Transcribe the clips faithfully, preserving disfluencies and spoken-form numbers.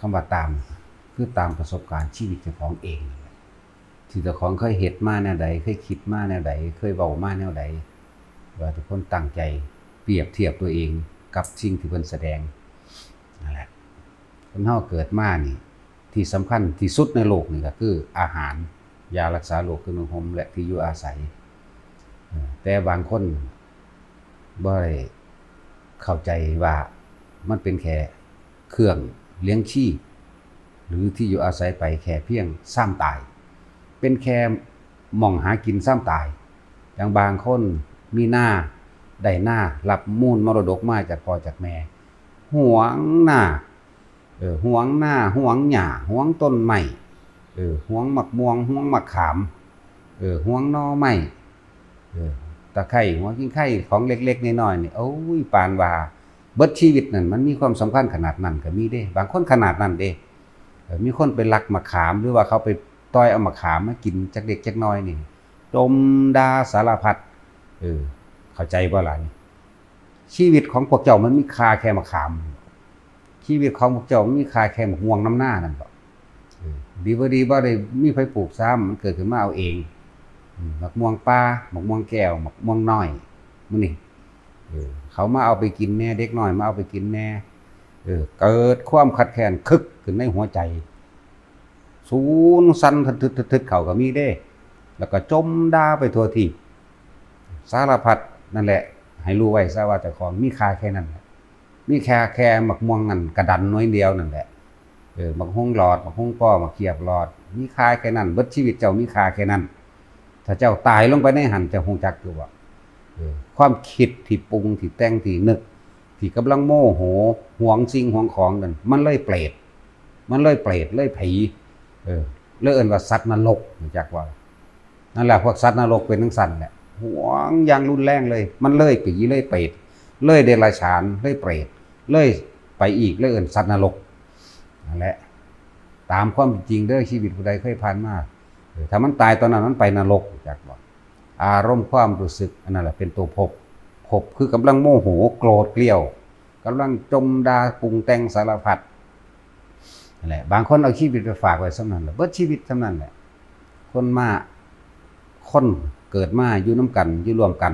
คำว่าตาม คือตามประสบการณ์ชีวิตเจ้าของเองนั่นแหละ ที่เจ้าของเคยเฮ็ดมาแนวใด เคยคิดมาแนวใด เคยเว้ามาแนวใด ว่าทุกคนตั้งใจเปรียบเทียบตัวเองกับสิ่งที่เพิ่นแสดงนั่นแหละ คนเฮาเกิดมานี่ ที่สำคัญที่สุดในโลกนี่ก็คืออาหาร ยารักษาโรค เครื่องนุ่งห่ม และที่อยู่อาศัย เออ แต่บางคนบ่ได้เข้าใจว่ามันเป็นแค่เครื่องเลี้ยงชีพ หรือที่อยู่อาศัยไปแค่เพียงซ้ำตาย เป็นแค่หม่องหากินซ้ำตาย อย่างบางคนมีนา ได้นา รับมูลมรดกมาจากพ่อจากแม่ หวงนา เออ หวงนา หวงหญ้า หวงต้นไม้ เออ หวงหมากม่วง หวงหมากขาม เออ หวงหน่อไม้ เออ ตะไคร้ หัวขิงไค ของเล็กๆน้อยๆนี่ โอ้ย ปานว่าเบิดชีวิตนั่นมันมีความสำคัญขนาดนั้นก็มีเด้ บางคนขนาดนั้นเด้ เออ มีคนไปลักหมากขาม หรือว่าเขาไปต่อยเอาหมากขามมากินจักเล็กจักน้อยนี่ จมด่าสารพัด เออ เข้าใจบ่ล่ะนี่ ชีวิตของพวกเจ้ามันมีค่าแค่หมากขาม ชีวิตของพวกเจ้ามันมีค่าแค่หมากม่วงนำนานั่นบ่ เออ ดีบ่ดีบ่ได้มีไผปลูกซ้ำ มันเกิดขึ้นมาเอาเอง อืม หมากม่วงป่า หมากม่วงแก้ว หมากม่วงน้อย มื้อนี้ เออ เขามาเอาไปกินแน่ เด็กน้อยมาเอาไปกินแน่ เออ เกิดความคัดแค้นคึกขึ้นในหัวใจ สูนสั่นทึดๆๆๆ เข้าก็มีเด้ แล้วก็จมด่าไปทั่วทีป สารพัดนั่นแหละ ให้รู้ไว้ซะว่าเจ้าของมีค่าแค่นั้นแหละ มีแค่ แค่หมากม่วงนั่นกระดันหน่วยเดียวนั่นแหละ เออ หมากฮุ่งหลอด หมากฮุ่งป้อ หมากเขียบหลอด มีค่าแค่นั้น เบิดชีวิตเจ้ามีค่าแค่นั้น ถ้าเจ้าตายลงไปในหั่น เจ้าฮู้จักอยู่บ่ เออ ความคิดที่ปรุง ที่แต่ง ที่นึก ที่กำลังโมโห หวงสิ่งหวงของนั่น มันเลยเปรต มันเลยเปรต เลยผี เออ เลยเอิ้นว่าสัตว์นรก รู้จักบ่ นั่นแหละ พวกสัตว์นรกเป็นจั่งซั้นแหละ หวงอย่างรุนแรงเลย มันเลยผีเลยเปรต เลยเดรัจฉาน เลยเปรต เลยไปอีก เลยเอิ้นสัตว์นรก นั่นแหละ ตามความเป็นจริงเด้อ ชีวิตผู้ใดเคยผ่านมา เออ ถ้ามันตายตอนนั้นมันไปนรก รู้จักบ่ อารมณ์ความรู้สึกอันนั้นแหละเป็นตัวภพ ภพคือกำลังโมโห โกรธเกลี้ยว กำลังจมด่าปรุงแต่งสารพัด นั่นแหละ บางคนเอาชีวิตไปฝากไว้ส่ำนั้นแหละ เบิดชีวิตส่ำนั้นแหละ คนมา คนเกิดมาอยู่นำกัน อยู่ร่วมกัน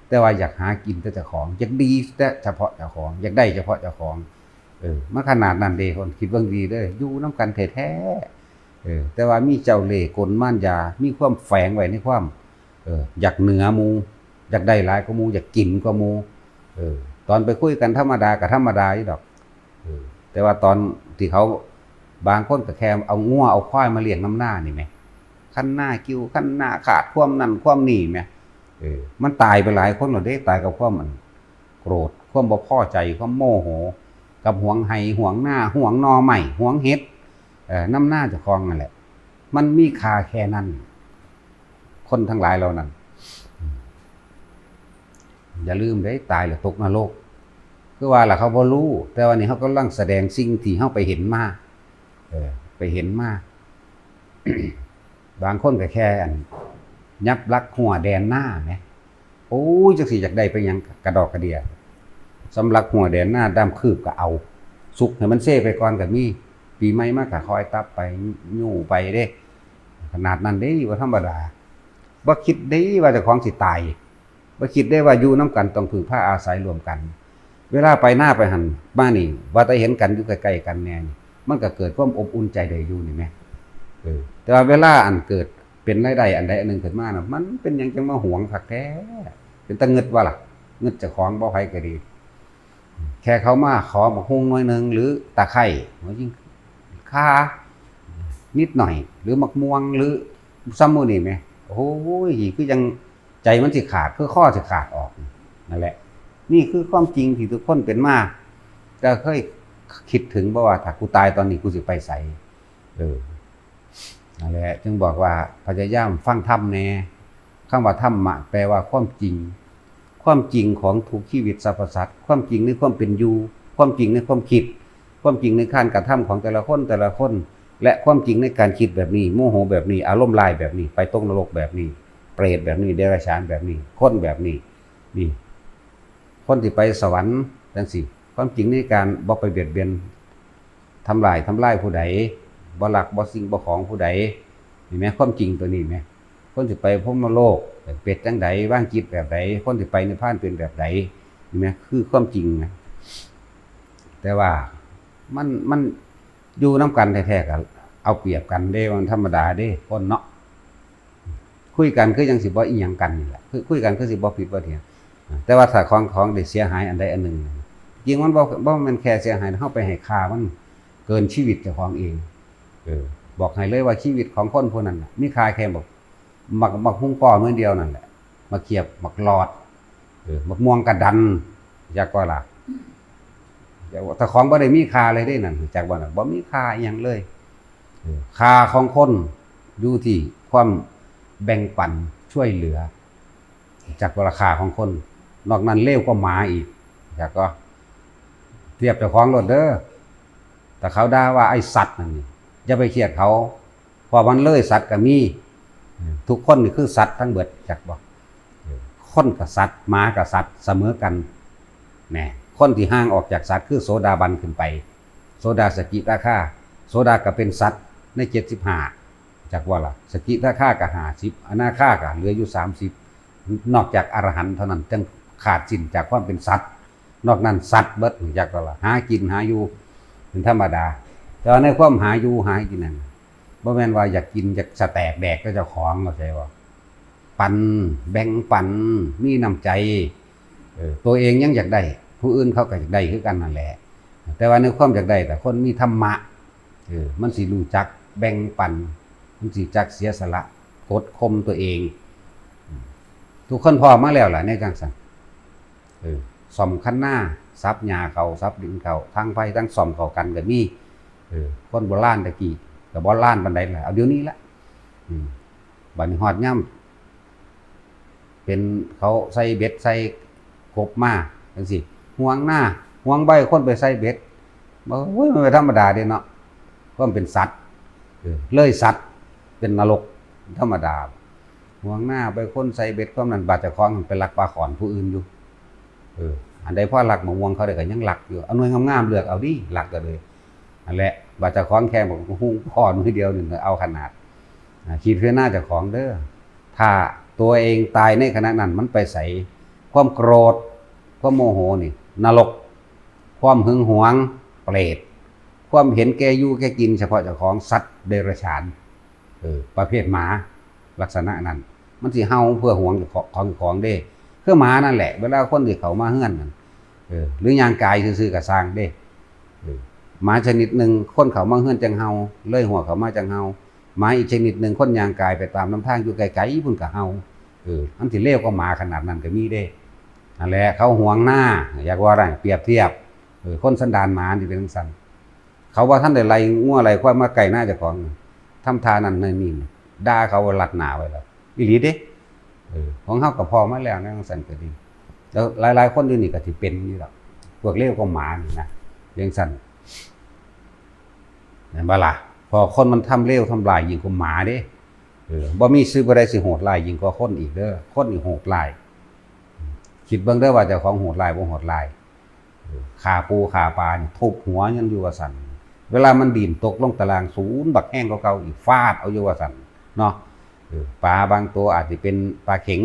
แต่ว่าอยากหากินแต่เจ้าของ อยากดีแต่เฉพาะเจ้าของ อยากได้เฉพาะเจ้าของ เออ มันขนาดนั้นเด้ คนคิดเบิ่งดีเด้อ อยู่นำกันแท้ๆ เออ แต่ว่ามีเจ้าเล่ห์กลมารยา มีความแฝงไว้ในความ เออ อยากเหนือหมู่ อยากได้หลายกว่าหมู่ อยากกินกว่าหมู่ เออ ตอนไปคุยกันธรรมดาก็ธรรมดาอยู่ดอก เออ แต่ว่าตอนที่เขา บางคนก็แค่เอางัวเอาควายมาเลี้ยงนำนานี่แหม คันนากิ้ว คันนาขาด ความนั่นความนี่แหม เออ มันตายไปหลายคนแล้วเด้ ตายกับความอันโกรธ ความบ่พอใจ ความโมโห กับหวงไฮ่ หวงนา หวงหน่อไม้ หวงเห็ด เอ่อ นำนาเจ้าของนั่นแหละ มันมีค่าแค่นั้น คนทั้งหลายเหล่านั้น อย่าลืมเด้ ตายแล้วตกนรก คือว่าล่ะ เขาบ่รู้ แต่ว่านี่เขากำลังแสดงสิ่งที่เขาไปเห็นมา เออ ไปเห็นมา บางคนก็แค่อัน ยับหลักหัวแดนหน้าแหม โอ้ย จักสิอยากได้ไปหยังกระดอกกระเดีย สำหรับหัวแดนหน้าด้ามคืบก็เอา สุกให้มันเซไปก่อนก็มี ปีใหม่มาก็คอยตับไป ยู้ไปเด้ ขนาดนั้นเด้ บ่ธรรมดา บ่คิดเด้ว่าเจ้าของสิตาย บ่คิดได้ว่าอยู่นำกันต้องพึ่งพาอาศัยร่วมกัน เวลาไปนาไปหั่นมานี่ ว่าแต่เห็นกันอยู่ใกล้ๆกันแน่นี่ มันก็เกิดความอบอุ่นใจได้อยู่นี่แหม เออ แต่ว่าเวลาอันเกิดเป็นรายได้อันใดอันหนึ่งขึ้นมาน่ะ มันเป็นหยังจังมาหวงคักแท้ เป็นตาเงิดว่าล่ะ เงิดเจ้าของบ่ไผก็ดี แค่เขามาขอบักฮุ่งหน่วยหนึ่ง หรือตะไคร้ หัวจิงข่า นิดหน่อย หรือหมากม่วง หรือซ้ำมื้อนี่แหม โอ้ย คือจังใจมันสิขาด คือคอสิขาดออก นั่นแหละ นี่คือความจริงที่ทุกคนเป็นมา แต่เคยคิดถึงบ่ว่าถ้ากูตายตอนนี้กูสิไปไส เออ นั่นแหละ จึงบอกว่าพยายามฟังธรรมแน่ คำว่าธรรมะแปลว่าความจริง ความจริงของทุกชีวิตสรรพสัตว์ ความจริงในความเป็นอยู่ ความจริงในความคิด ความจริงในการกระทำของแต่ละคนแต่ละคน และความจริงในการคิดแบบนี้ โมโหแบบนี้ อารมณ์ร้ายแบบนี้ ไปตกนรกแบบนี้ เปรตแบบนี้ เดรัจฉานแบบนี้ คนแบบนี้ นี่ คนที่ไปสวรรค์จังซี้ ความจริงในการบ่ไปเบียดเบียน ทำลายทำลายผู้ใด บ่ลักบ่สิ่งบ่ของผู้ใด นี่แหมความจริงตัวนี้แหม คนสิไปพรหมโลกเป็นจังใด วางจิตแบบใด คนสิไปนิพพานเป็นแบบใด นี่แหมคือความจริงนะ แต่ว่ามันมันอยู่นำกันแท้ๆ ก็เอาเปรียบกันเด้ มันธรรมดาเด้ คนเนาะ คุยกันคือยังสิบ่อีหยังกันนี่แหละ คือคุยกันคือสิบ่ผิดบ่เถียง แต่ว่าถ้าของของได้เสียหายอันใดอันหนึ่ง จริงมันบ่บ่แม่นแค่เสียหาย เฮาไปให้ค่ามันเกินชีวิตเจ้าของเอง เออ บอกให้เลยว่าชีวิตของคนผู้นั้นน่ะ มีค่าแค่บัก บัก บักฮุ่งก้อมื้อเดียวนั่นแหละ บักเขียบ บักหลอด เออ บักม่วงกะดัน จักว่าล่ะ แต่ของบ่ได้มีค่าเลยเด้นั่น จักว่าน่ะ บ่มีค่าอิหยังเลย เออ ค่าของคนอยู่ที่ความแบ่งปันช่วยเหลือ จักว่าราคาของคน นอกนั้นเลวกว่าหมาอีก จักว่า เทียบเจ้าของโลดเด้อ แต่เขาด่าว่าไอ้สัตว์นั่นนี่ อย่าไปเครียดเขา เพราะมันเลยสัตว์ก็มี ทุกคนนี่คือสัตว์ทั้งเบิด จักบ่ คนกับสัตว์ หมากับสัตว์เสมอกัน แหน่ คนที่ห่างออกจากสัตว์คือโสดาบันขึ้นไป โสดา สกิทาคา โสดาก็เป็นสัตว์ในเจ็ดสิบห้า จักว่าล่ะ สกิทาคาก็ห้าสิบ อนาคาก็เหลืออยู่สามสิบ นอกจากอรหันต์เท่านั้นจึงขาดสิ้นจากความเป็นสัตว์ นอกนั้นสัตว์เบิด จักว่าล่ะ หากินหาอยู่เป็นธรรมดา แต่ว่าในความหาอยู่หากินนั่น บ่แม่นว่าอยากกินอยากสะแตกแดกก็เจ้าของ เข้าใจบ่ ปัน แบ่งปัน มีน้ำใจ เออ ตัวเองยังอยากได้ ผู้อื่นเขาก็อยากได้คือกันนั่นแหละ แต่ว่าในความอยากได้ แต่คนมีธรรมะ เออ มันสิรู้จักแบ่งปัน มันสิจักเสียสละ กดข่มตัวเอง ทุกคนพอมาแล้วล่ะในจังซั่น เออ ซ่อมคันนา สับหญ้าเข้า สับดินเข้า ทางไฟทางซ่อมเข้ากันก็มี เออ คนโบราณตะกี้ก็บ่ล้านปานใดล่ะ เอาเดี๋ยวนี้ละ อืม บัดนี้ฮอดยาม เป็นเขาใส่เบ็ดใส่กบมาจังซี่ ห่วงนา ห่วงใบคนไปใส่เบ็ด บ่ โอ้ย มันเป็นธรรมดาเด้เนาะ ความเป็นสัตว์ เออ เลยสัตว์ เป็นนรก ธรรมดา ห่วงนาไปคนใส่เบ็ด ความนั้น บาดเจ้าของไปลักปลาข้อนผู้อื่นอยู่ เออ อันใดพอลักมะม่วงเขาได้ก็ยังลักอยู่ เอาหน่วยงามๆเลือกเอาดิ ลักก็เลย อันแหละ บาดเจ้าของแค่บอกฮุ่งก้อมื้อเดียวนี่เอาขนาด อ่า คิดพิจารณาเจ้าของเด้อ ถ้าตัวเองตายในขณะนั้นมันไปใส ความโกรธ ความโมโหนี่ นรก ความหึงหวง เปรต ความเห็นแก่อยู่แก่กิน เฉพาะเจ้าของ สัตว์เดรัจฉาน เออ ประเภทหมา ลักษณะนั้น มันสิเห่าเพื่อหวงของของเด้ คือหมานั่นแหละ เวลาคนที่เขามาเฮือนนั่น เออ หรือย่างกายซื่อๆก็ซ่างเด้ เออ หมาชนิดหนึ่ง คนเขามาเฮือนจังเห่า เลยหัวเขามาจังเห่า หมาอีกชนิดหนึ่ง คนย่างกายไปตามลำทางอยู่ไกลๆพุ่นก็เห่า เออ มันสิเลวกว่าหมาขนาดนั้นก็มีเด้ นั่นแหละ เขาหวงนา อยากว่าอะไร เปรียบเทียบ เออ คนสันดานหมานี่เป็นจังซั่น เขาว่าท่านได้ไล่งัวไล่ควายมาใกล้นาเจ้าของ ทำท่านั่นนั่นนี่ ด่าเขาว่าลัดหน้าไว้แล้ว อีหลีเด้ เออ ของเฮาก็พอมาแล้วนะ จังซั่นก็ดี แล้วหลายๆคนอยู่นี่ก็สิเป็นอยู่ดอก พวกเลวกว่าหมานี่นะ จังซั่น แม่นบ่ล่ะ เพอคนมันทำเลวทำร้ายยิ่งกว่าหมาเด้ เออ บ่มีสิ่งใดสิโหดร้ายยิ่งกว่าคนอีกเด้อ คนนี่โหดร้าย คิดเบิ่งเด้อว่าเจ้าของโหดร้ายบ่โหดร้าย เออ ฆ่าปูฆ่าปลานี่ทุบหัวมันอยู่ว่าซั่น เวลามันดิ้นตกลงตะล่างสูนบักแฮงกว่าเก่าอีก ฟาดเอาอยู่ว่าซั่นเนาะ เออ ปลาบางตัวอาจสิเป็นปลาเข็ง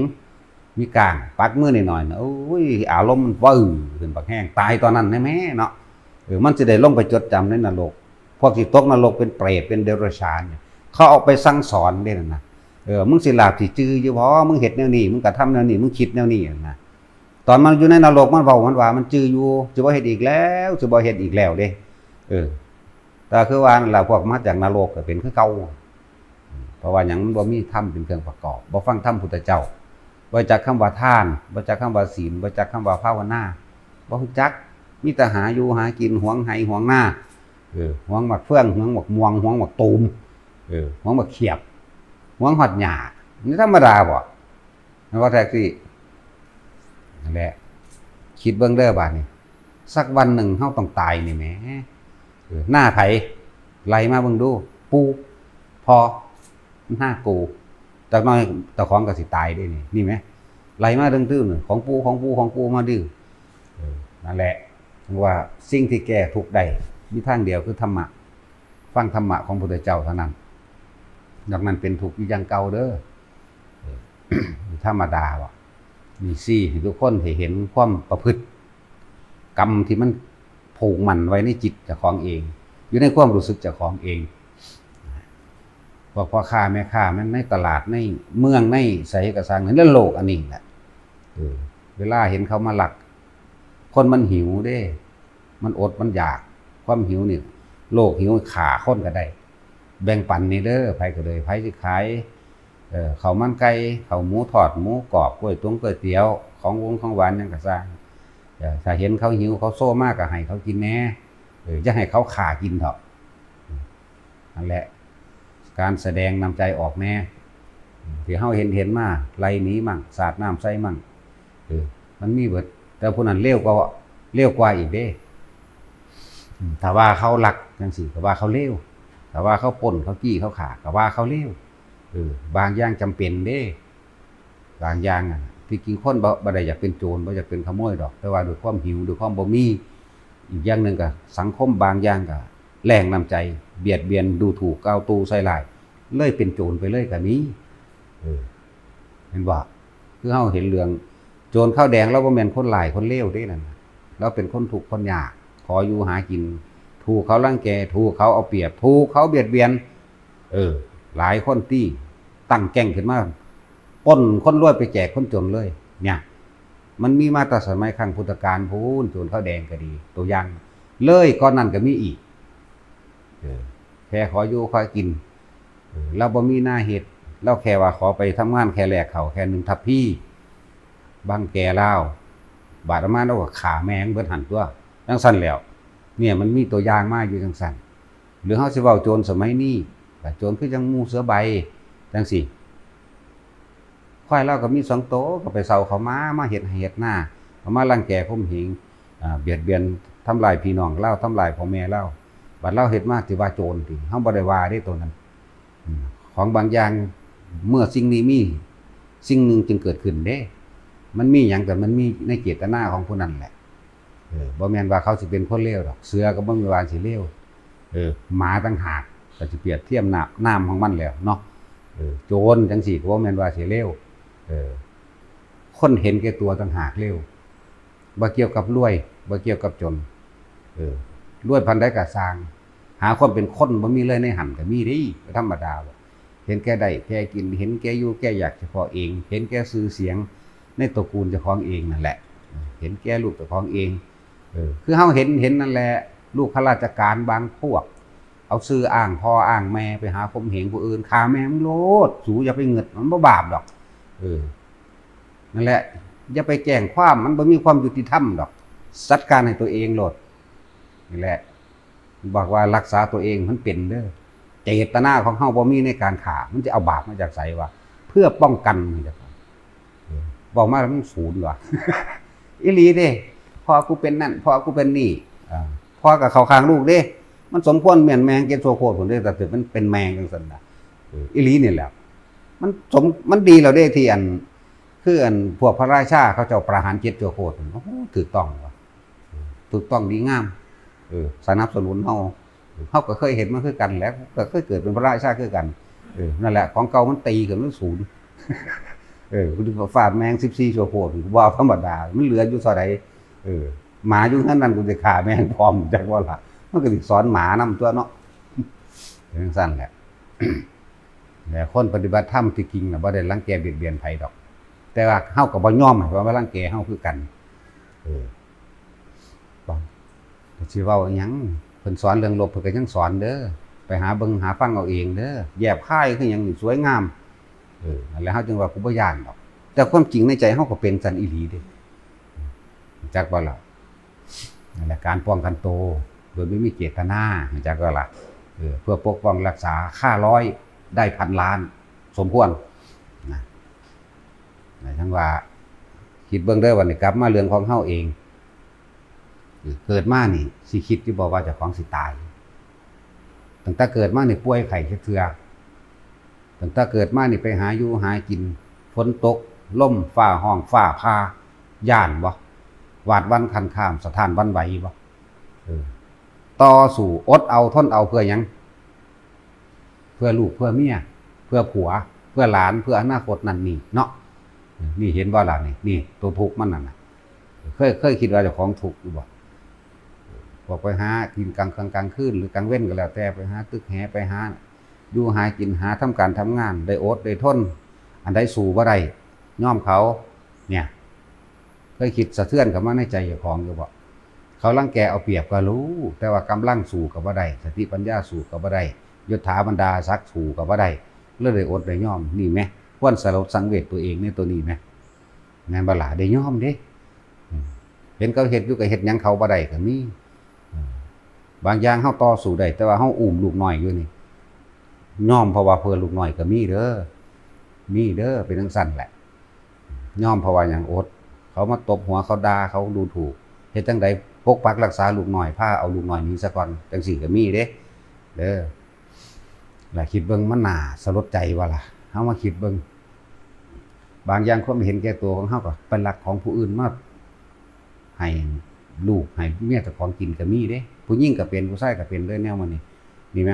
มีก้าง ปักมือหน่อยๆนะ โอ้ย อารมณ์มันวื้อขึ้นบักแฮง ตายตอนนั้นแน่ๆเนาะ เออ มันสิได้ลงไปจดจำในนรก พวกที่ตกนรกเป็นเปรตเป็นเดรัจฉานเนี่ย เขาเอาไปสั่งสอนเด้นั่นนะ เออ มึงสิหลาบสิจืออยู่บ่ มึงเฮ็ดแนวนี้ มึงกระทำแนวนี้ มึงคิดแนวนี้นะ ตอนมันอยู่ในนรกมันเว้ามันว่ามันจืออยู่ สิบ่เฮ็ดอีกแล้ว สิบ่เฮ็ดอีกแล้วเด้ เออ แต่คือว่านั่นล่ะ พวกมาจากนรกก็เป็นคือเก่า เพราะว่าหยัง มันบ่มีธรรมเป็นเครื่องประกอบ บ่ฟังธรรมพุทธเจ้า บ่จักคำว่าทาน บ่จักคำว่าศีล บ่จักคำว่าภาวนา บ่รู้จัก มีแต่หาอยู่หากิน หวงไฮ่หวงนา เออ หวงหมากเฟือง หวงหมากม่วง หวงหมากตูม เออ หวงหมากเขียบ หวงฮอดหญ้า นี่ธรรมดาบ่ แม่นบ่แท็กซี่ นั่นแหละ คิดเบิ่งเด้อบาดนี้ สักวันหนึ่งเฮาต้องตายนี่แหม เออ นาไผ ไล่มาเบิ่งดู ปู่ พ่อ นากู จักหน่อยเจ้าของก็สิตายเด้นี่ นี่แหม ไล่มาเรื่องตื้อนี่ ของปู่ ของปู่ ของปู่มาดื้อ เออ นั่นแหละ ว่าสิ่งที่แก้ทุกข์ได้ มีทางเดียวคือธรรมะ ฟังธรรมะของพุทธเจ้าเท่านั้น นอกนั้นเป็นทุกข์อยู่อย่างเก่าเด้อ เออ ธรรมดาว่ะ นี่สี่ให้ทุกคนให้เห็นความประพฤติกรรมที่มันผูกมั่นไว้ในจิตเจ้าของเอง อยู่ในความรู้สึกเจ้าของเอง พวกพ่อค้าแม่ค้ามันในตลาดในเมืองในใสกระสังในโลกอันนี้แหละ เออ เวลาเห็นเขามาลัก คนมันหิวเด้ มันอดมันอยาก ความหิวนี่ โรคหิวฆ่าคนก็ได้ แบ่งปันนี่เด้อ ไผก็เลย ไผสิขาย เอ่อ ข้าวมันไก่ ข้าวหมูทอด หมูกรอบ ก๋วยตงก๋วยเตี๋ยว ของวงของหวานหยังก็ซ่าง เอ่อ ถ้าเห็นเขาหิว เขาโซมาก็ให้เขากินแหน่ เออ อย่าให้เขาฆ่ากินเถาะ นั่นแหละ การแสดงน้ำใจออกแหน่ ที่เฮาเห็นเห็นมา ไล่หนีมั่ง สาดน้ำใส่มั่ง เออ มันมีเบิด แต่ผู้นั้นเลวกว่า เลวกว่าอีกเด้ อืม ถ้าว่าเขาลักจังซี้ ก็ว่าเขาเลว ถ้าว่าเขาปล้น เขาจี้ เขาฆ่า ก็ว่าเขาเลว เออ บางอย่างจำเป็นเด้ บางอย่างอะ ที่จริงคนบ่ บ่ได้อยากเป็นโจร บ่อยากเป็นขโมยดอก แต่ว่าด้วยความหิว ด้วยความบ่มี อีกอย่างหนึ่งก็สังคมบางอย่างก็แรงน้ำใจ เบียดเบียน ดูถูก กล่าวตู่ ใส่ร้าย เลยเป็นโจรไปเลยก็มี เออ เห็นบ่ คือเฮาเห็นเรื่องโจรขาวแดง ลาวบ่แม่นคนร้ายคนเลวเด้นั่นน่ะ ลาวเป็นคนทุกข์คนยาก ขออยู่หากิน ถูกเขารังแก ถูกเขาเอาเปรียบ ถูกเขาเบียดเบียน เออ หลายคนตี้ตั้งแก๊งขึ้นมา ปล้นคนรวยไปแจกคนจนเลย เนี่ย มันมีมาแต่สมัยครั้งพุทธกาลพู้น โจรขาวแดงก็ดี ตัวอย่าง เลยก่อนนั้นก็มีอีก เออ แค่ขออยู่ขอกิน เออ ลาวบ่มีนาเฮ็ด ลาวแค่ว่าขอไปทำงานแค่แลกข้าวแค่หนึ่งทัพพี บังแกลาว บาดมาลาวก็ฆ่าแม่งเบิดหั่นตั๊ว จั่งซั้นแหล้ว เนี่ย มันมีตัวอย่างมาอยู่จั่งซั้น หรือเฮาสิเว้าโจรสมัยนี้ ก็โจรคือจั่งหมู่เสือใบ จั่งซี้ ควายลาวก็มีสองโต ก็ไปเซาเขามา มาเฮ็ดไฮ่เฮ็ดนา เอามารังแกข่มเหง อ่า เบียดเบียน ทำลายพี่น้องลาว ทำลายพ่อแม่ลาว บัดลาวเฮ็ดมาสิว่าโจรติ เฮาบ่ได้ว่าเด้โตนั้น อืม ของบางอย่าง เมื่อสิ่งนี้มี สิ่งหนึ่งจึงเกิดขึ้นเด้ มันมีหยังก็มันมีในเจตนาของผู้นั้นแหละ เออ บ่แม่นว่าเขาสิเป็นคนเลวดอก เสือก็บ่แม่นว่าสิเลว เออ หมาต่างหาก ก็สิเปรียบเทียบน้ำ น้ำของมันแล้วเนาะ เออ โจรจั่งซี้ก็บ่แม่นว่าสิเลว เออ คนเห็นแก่ตัวต่างหากเลว บ่เกี่ยวกับรวย บ่เกี่ยวกับจน เออ รวยปานใดก็ซ่าง หาความเป็นคนบ่มีเลยในหั่นก็มีเด้ ก็ธรรมดาบ่ เห็นแก่ได้แก่กิน เห็นแก่อยู่แก่อยากเฉพาะเอง เห็นแก่ชื่อเสียงในตระกูลเจ้าของเองนั่นแหละ เห็นแก่ลูกเจ้าของเอง เออ คือเฮาเห็น เห็นนั่นแหละ ลูกข้าราชการบางพวก เอาชื่ออ้างพ่ออ้างแม่ไปหาข่มเหงผู้อื่น ฆ่าแม่มึงโลด สูอย่าไปเงิด มันบ่บาปดอก เออ นั่นแหละ อย่าไปแจ้งความ มันบ่มีความยุติธรรมดอก จัดการให้ตัวเองโลด นี่แหละ บอกว่ารักษาตัวเองมันเป็นเด้อ เจตนาของเฮาบ่มีในการฆ่า มันจะเอาบาปมาจากไสวะ เพื่อป้องกัน เออ บอกมาแล้วมันศูนย์ว่ะ อีหลีเด้ พ่อกูเป็นนั่น พ่อกูเป็นนี่ อ่า พ่อก็เข้าข้างลูกเด้ มันสมควรแม่นแมงเก็บโซโคตรผมเด้ แต่ถือมันเป็นแมงจังซั่นน่ะ เออ อีหลีนี่แหละ มันสม มันดีแล้วเด้ที่อัน คืออันพวกพระราชาเขาเจ้าประหารเจ็ดชั่วโคตร โอ้โห ถูกต้องว่ะ ถูกต้องดีงาม เออ สนับสนุนเฮา เฮาก็เคยเห็นมาคือกันแหละ ก็เคยเกิดเป็นพระราชาคือกัน เออ นั่นแหละ ของเก่ามันตีขึ้นมันศูนย์ เออ กูสิฟาดแมงสิบสี่ชั่วโคตร ว่าธรรมดา มันเหลืออยู่เท่าใด เออ หมาอยู่เฮือนนั่นกูสิฆ่าแมงพร้อม จักว่าล่ะ มันก็สิสอนหมานำตั๊วเนาะ จังซั่นแหละ แต่คนปฏิบัติธรรมที่จริงน่ะบ่ได้รังแกเบียดเบียนไผดอก แต่ว่าเฮาก็บ่ยอมให้ว่ามารังแกเฮาคือกัน เออ บ่ ก็สิเว้าอิหยัง เพิ่นสอนเรื่องลบ เพิ่นก็ยังสอนเด้อ ไปหาเบิ่งหาฟังเอาเองเด้อ แยบคายคือหยังนี่ สวยงาม เออ นั่นแหละ เฮาจึงว่ากูบ่ย้านดอก แต่ความจริงในใจเฮาก็เป็นซั่นอีหลีเด้ จักบ่ล่ะ นั่นแหละ การป้องกันตัวโดยไม่มีเจตนา จักบ่ล่ะ เออ เพื่อปกป้องรักษา ฆ่าร้อยได้พันล้าน สมควร นะ หมายถึงว่า คิดเบิ่งเด้อ บัดนี้กลับมาเรื่องของเฮาเอง เกิดมานี่ สิคิดอยู่บ่ว่าเจ้าของสิตาย ตั้งแต่เกิดมานี่ป่วยไข้จักเทื่อ ตั้งแต่เกิดมานี่ไปหาอยู่หากิน ฝนตก ลมฟ้าฮ้องฟ้าผ่า ย้านบ่ หวาดหวั่นครั่นคราม สะท้านหวั่นไหวบ่ เออ ต่อสู้อดเอาทนเอาเพื่อหยัง เพื่อลูกเพื่อเมีย เพื่อผัว เพื่อหลาน เพื่ออนาคตนั่นนี่เนาะ นี่เห็นบ่ล่ะ นี่ นี่ตัวทุกข์มันนั่นน่ะ เคย เคยคิดว่าเจ้าของทุกข์อยู่บ่ พวกไปหากินกลางค่ำกลางคืนหรือกลางเว็นก็แล้วแต่ ไปหาตึกแห ไปหาอยู่หากิน หาทำการทำงาน ได้อดได้ทน อันใดสู้บ่ได้ ยอมเขา เนี่ย เคยคิดสะเทือนเข้ามาในใจเจ้าของอยู่บ่ เขารังแกเอาเปรียบก็รู้ แต่ว่ากำลังสู้ก็บ่ได้ สติปัญญาสู้ก็บ่ได้ ยศถาบรรดาศักดิ์สู้ก็บ่ได้ เลยได้อดได้ยอม นี่แหม ควรสลดสังเวชตัวเองในตัวนี้แหม แม่นบ่ล่ะ ได้ยอมเด้ อืม เห็นเขาเฮ็ดอยู่ก็เฮ็ดหยังเขาบ่ได้ก็มี อืม บางอย่างเฮาต่อสู้ได้ แต่ว่าเฮาอุ้มลูกน้อยอยู่นี่ ยอมเพราะว่าเพื่อลูกน้อยก็มีเด้อ มีเด้อ เป็นจั่งซั้นแหละ ยอมเพราะว่าหยัง อด เขามาตบหัว เขาด่า เขาดูถูก เฮ็ดจั่งใด ปกปักรักษาลูกน้อย พาเอาลูกน้อยหนีซะก่อน จั่งซี้ก็มีเด้ เด้อ ล่ะ คิดเบิ่งมันน่าสลดใจบ่ล่ะ เฮามาคิดเบิ่ง บางอย่างความเห็นแก่ตัวของเฮาก็ไปลักของผู้อื่นมาให้ลูกให้เมียเจ้าของกินก็มีเด้ ผู้หญิงก็เป็น ผู้ชายก็เป็นเด้อ แนวมันนี่ มีไหม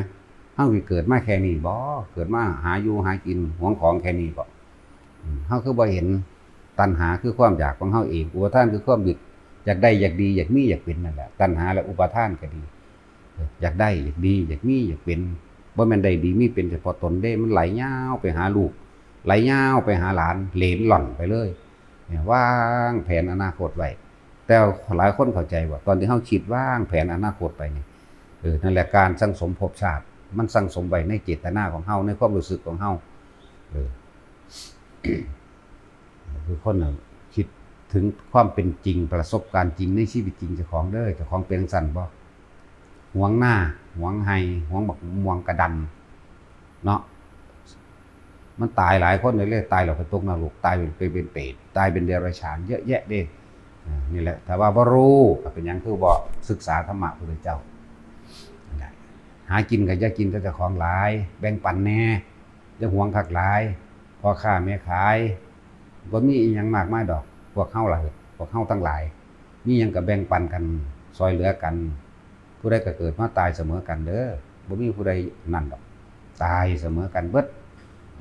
เฮาสิเกิดมาแค่นี้บ่ เกิดมาหาอยู่หากิน หวงของแค่นี้บ่ อืม เฮาคือบ่เห็นตัณหาคือความอยากของเฮาเอง อุปาทานคือความยึด อยากได้ อยากดี อยากมี อยากเป็นนั่นแหละ ตัณหาและอุปาทานก็ดี อยากได้ อยากดี อยากมี อยากเป็น บ่แม่นได้ดีมีเป็นเฉพาะตนเด้ มันไหลยาวไปหาลูก ไหลยาวไปหาหลาน เหลนหล่อนไปเลย เนี่ย วางแผนอนาคตไว้ แต่หลายคนเข้าใจว่า ตอนที่เฮาคิดวางแผนอนาคตไปนี่ เออ นั่นแหละ การสั่งสมภพชาติ มันสั่งสมไว้ในเจตนาของเฮา ในความรู้สึกของเฮา เออ คือคนน่ะคิดถึงความเป็นจริง ประสบการณ์จริงในชีวิตจริงเจ้าของเด้อ เจ้าของเป็นจั่งซั้นบ่ หวงนา หวงไฮ่ หวงบักม่วงกะดัน เนาะ มันตายหลายคนเลย ตายแล้วไปตกนรก ตายเป็น เป็น เป็นเปรต ตายเป็นเดรัจฉาน เยอะแยะเด้ อ่า นี่แหละ ถ้าว่าบ่รู้ ก็เป็นหยังคือบ่ศึกษาธรรมะพุทธเจ้า นั่นแหละ หากินก็อย่ากินแต่เจ้าของหลาย แบ่งปันแหน่ อย่าหวงคักหลาย พ่อค้าแม่ขาย บ่มีอิหยังมากมายดอก พวกเฮาล่ะ พวกเฮาทั้งหลาย มีหยังก็แบ่งปันกัน ซ่อยเหลือกัน ผู้ใดก็เกิดมาตายเสมอกันเด้อ บ่มีผู้ใดนั่นดอก ตายเสมอกันเบิด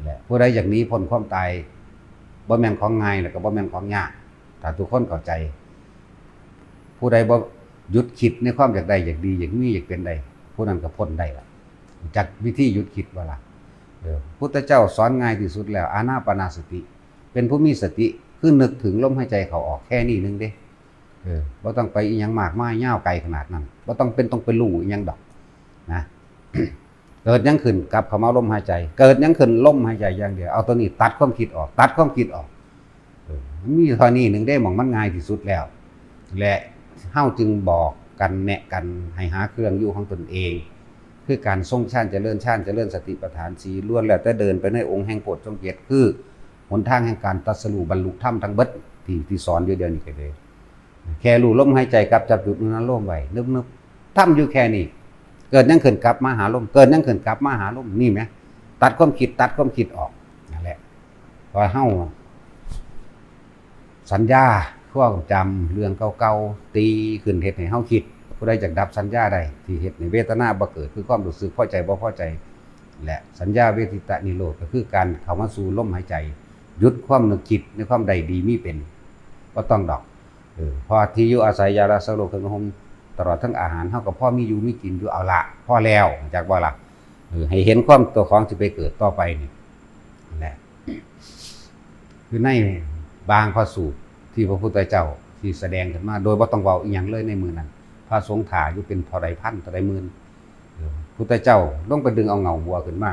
และผู้ใดอยากหนีพ้นความตาย บ่แม่นของง่าย แล้วก็บ่แม่นของยาก ถ้าทุกคนเข้าใจ ผู้ใดบ่หยุดคิดในความอยากได้ อยากดี อยากมี อยากเป็นได้ ผู้นั้นก็พ้นได้ล่ะ จักวิธีหยุดคิดบ่ล่ะ เออ พุทธเจ้าสอนง่ายที่สุดแล้ว อานาปานสติ เป็นผู้มีสติ คือนึกถึงลมหายใจเข้าออกแค่นี้นึงเด้ เออ บ่ต้องไปอิหยังมากมายยาวไกลขนาดนั้น บ่ต้องเป็นต้องไปรู้อิหยังดอก นะ เกิดหยังขึ้นกลับเข้ามาลมหายใจ เกิดหยังขึ้นลมหายใจอย่างเดียว เอาตัวนี้ตัดความคิดออก ตัดความคิดออก เออ มันมีเท่านี้นึงเด้ หม่องมันง่ายที่สุดแล้ว และเฮาจึงบอกกันแนะกันให้หาเครื่องอยู่ของตนเอง คือการทรงฌานเจริญฌานเจริญสติปัฏฐานสี่ ล้วนแล้วแต่เดินไปในองค์แห่งโพชฌงค์เจ็ด คือหนทางแห่งการตรัสรู้บรรลุธรรมทั้งเบิดที่ ที่สอนอยู่เดี๋ยวนี้ก็เลย แค่รู้ลมหายใจกับจับจุดอนุโลมไว้ นึบๆ ทำอยู่แค่นี้ เกิดหยังขึ้นกลับมาหาลม เกิดหยังขึ้นกลับมาหาลม นี่แหม ตัดความคิด ตัดความคิดออก นั่นแหละ พอเฮา สัญญา ความจำเรื่องเก่าๆ ตีขึ้นเฮ็ดให้เฮาคิด ผู้ใดอยากดับสัญญาได้ ที่เฮ็ดให้เวทนาบ่เกิด คือความรู้สึกพอใจบ่พอใจ และสัญญาเวทิตะนิโรธ ก็คือการเข้ามาสู่ลมหายใจ หยุดความนึกคิดในความใดดีมีเป็น บ่ต้องดอก เออ เพราะที่อยู่อาศัย ยารักษาโรค เครื่องนุ่งห่ม ตลอดทั้งอาหาร เฮาก็พอมีอยู่มีกินอยู่ เอาละ พอแล้ว จักบ่ล่ะ เออ ให้เห็นความตัวของสิไปเกิดต่อไปนี่ นั่นแหละ คือในบางพระสูตรที่พระพุทธเจ้าที่แสดงขึ้นมา โดยบ่ต้องเว้าอีหยังเลยในมื้อนั้น พระสงฆ์ถ่าอยู่เป็นเท่าใดพันเท่าใดหมื่น เออ พุทธเจ้าลงไปดึงเอาเงาบัวขึ้นมา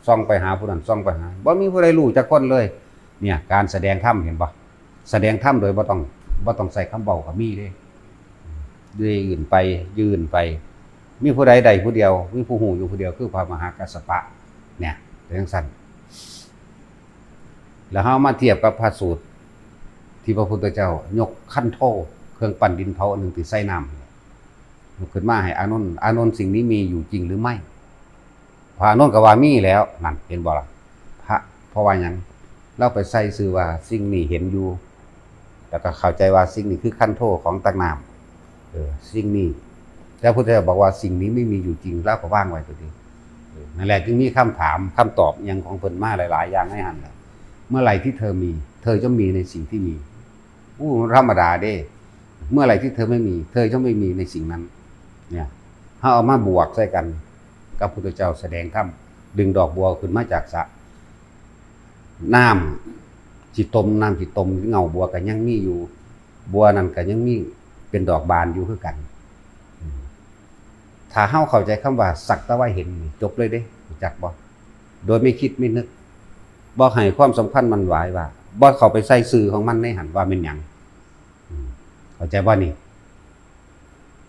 ส่องไปหาผู้นั้น ส่องไปหา บ่มีผู้ใดรู้จักคนเลย เนี่ย การแสดงธรรม เห็นบ่ แสดงธรรมโดยบ่ต้อง บ่ต้องใช้คำเว้าก็มีเด้ ยื่นไป ยื่นไป มีผู้ใดได้ผู้เดียว มีผู้ฮู้อยู่ผู้เดียว คือพระมหากัสสปะ เนี่ย เป็นจั่งซั้น แล้วเฮามาเทียบกับพระสูตรที่พระพุทธเจ้ายกคันโท เครื่องปั้นดินเผาอันหนึ่งที่ใส่น้ำ ยกขึ้นมาให้อานนท์ อานนท์ สิ่งนี้มีอยู่จริงหรือไม่ พระอานนท์ก็ว่ามีแล้ว นั่น เห็นบ่ล่ะ พระ เพราะว่าหยัง ลาวไปใส่ชื่อว่าสิ่งนี้เห็นอยู่ แล้วก็เข้าใจว่าสิ่งนี้คือคันโทของตักน้ำ เออ สิ่งนี้ แต่พุทธเจ้าบอกว่าสิ่งนี้ไม่มีอยู่จริง แล้วก็วางไว้ตัวนี้ เออ นั่นแหละจึงมีคำถามคำตอบอย่างของเพิ่นมาหลายๆอย่างในหันแหละ เมื่อไหร่ที่เธอมี เธอย่อมมีในสิ่งที่มี อู้ ธรรมดาเด้ เมื่อไหร่ที่เธอไม่มี เธอย่อมไม่มีในสิ่งนั้น เนี่ย เขาเอามาบวกใส่กัน กับพุทธเจ้าแสดงธรรม ดึงดอกบัวขึ้นมาจากสระ น้ำที่ต้ม น้ำที่ต้มเงาบัวก็ยังมีอยู่ บัวนั่นก็ยังมีเป็นดอกบานอยู่คือกัน อืม ถ้าเฮาเข้าใจคำว่าสักแต่ว่าเห็นนี่จบเลยเด้ รู้จักบ่ โดยไม่คิดไม่นึก บ่ให้ความสำคัญมันหวายว่า บ่เข้าไปใส่ซื่อของมันในหันว่าเป็นหยัง อืม เข้าใจบ่นี่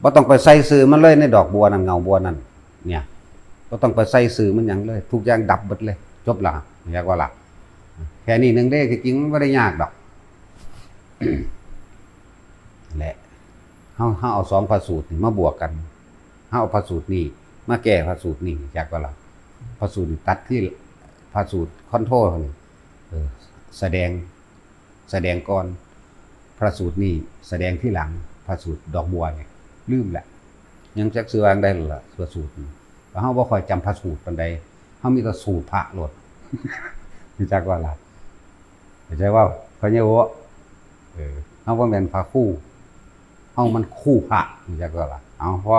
บ่ต้องไปใส่ซื่อมันเลยในดอกบัวนั่น เงาบัวนั่น เนี่ย บ่ต้องไปใส่ซื่อมันหยังเลย ทุกอย่างดับหมดเลย จบละ อยากว่าละ แค่นี้หนึ่งเด้ ที่จริงมันบ่ได้ยากดอก แหละ เฮา เฮาเอาสองพระสูตรนี่มาบวกกัน เฮาเอาพระสูตรนี่มาแก้พระสูตรนี่ อยากว่าละ พระสูตรนี่ตัดที่ พระสูตรคอนโทรลนี่ เออ แสดง แสดงก่อน พระสูตรนี่แสดงที่หลัง พระสูตรดอกบัวเนี่ย ลืมแหละ ยังจักสิวางได้หรอล่ะ พระสูตรนี่ แล้วเฮาบ่ค่อยจำพระสูตรปานใด เฮามีแต่สูตรพระโลด รู้จักว่าล่ะ เข้าใจว่า พระเยโวะ เออ เฮาบ่แม่นพระครู เฮามันครูพระ รู้จักว่าล่ะ เอาพอ